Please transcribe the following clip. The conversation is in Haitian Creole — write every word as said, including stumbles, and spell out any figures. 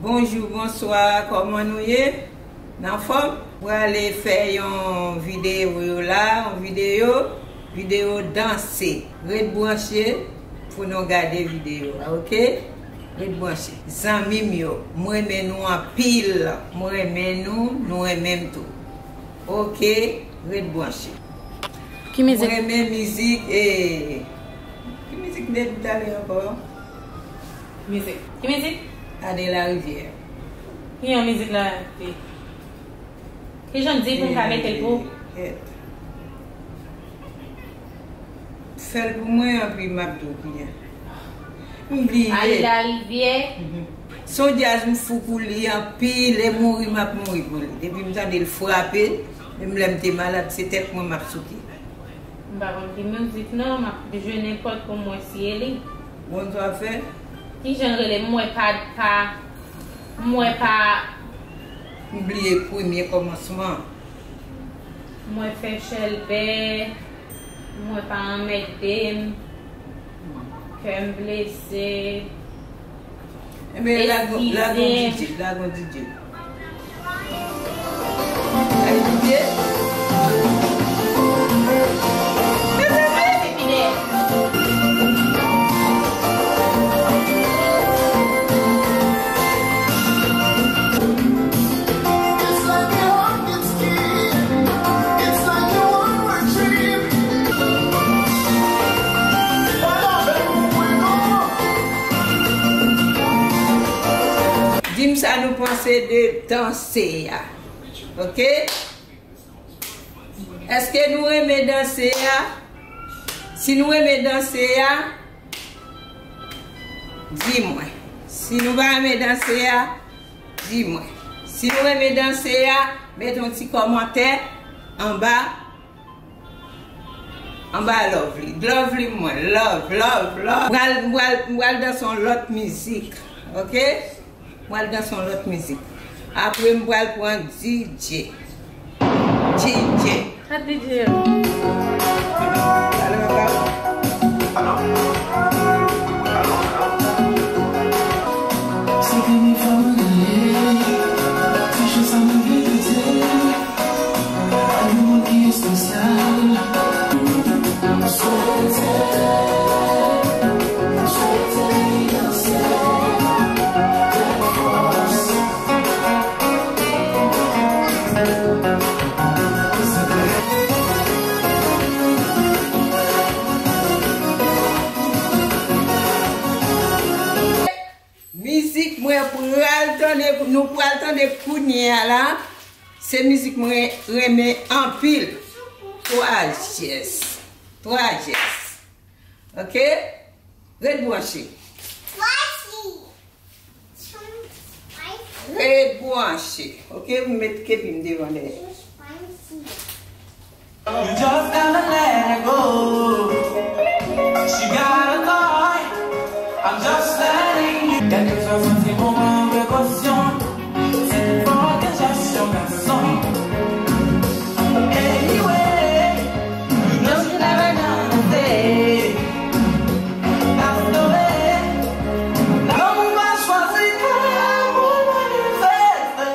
Bonjou, bonswa, kòman nou ye? N anfòm? Prale fè yon videyo la, yon videyo, videyo danse. Ret branche pou nou gade videyo a, oke? Ret branche. Zanmi m yo, m renmen nou anpil. M renmen nou, nou renmen m tou. Oke, ret branche. Ki mizik? Mwen renmen mizik, e, ki mizik m te di talè ankò? Mizik. Ki mizik? Ane Larivyè. Ki yon mizik la te? Ki jan di pou m ka mete l pou? E, kèt. Fè l pou mwen, anpi m ap di w kijan. M bliye. Ane Larivyè. Mhm. Se yon djaz m fou pou li anpil, e mouri m ap mouri pou li. Depi m tande l frape, menm lè m te malad, se tèt mwen m ap souke. M pa konn ki mizik non, m ap jwe nenpòt pou m wè si e li. Bon, sa fè? Kijan l rele? M wè pa, pa, m wè pa. M bliye premye kòmansman. M wè fè chèlbè. M wè pa anmède m. Kè m blese. Enben, lagon, lagon Eskize m. D J, lagon D J. Ay, D J. Mezanmi! Di m sa nou panse de danse a. Oke? Èske nou renmen danse a? Si nou renmen danse a, di mwen. Si nou pa renmen danse a, di mwen. Si nou renmen danse a, mete yon ti kòmantè anba, anba Lovely. Lovely mwen, love, love, love. M pral, m pral, m pral danse yon lòt mizik, oke? M pral danse yon lòt mizik. Apre, m pral pran D J. D J. Sa D J a? Alo, papa. Alo? Alo? Alo? Alo? Mizik mwen pral tande, nou pral tande kounye a la, se mizik mwen renmen anpil. Twa jès. Twa jès. Oke? Ret branche. Ret branche. Oke? M met kepi m devan dèyè. You just gotta let it go. She got a toy. I'm just letting you. Kèlkeswa santiman w pran prekosyon. Se pou fò ke chèche yon gason. Anyway, you know she never gonna say. That's the way. Lanmou pa chwazi, lanmou manifeste.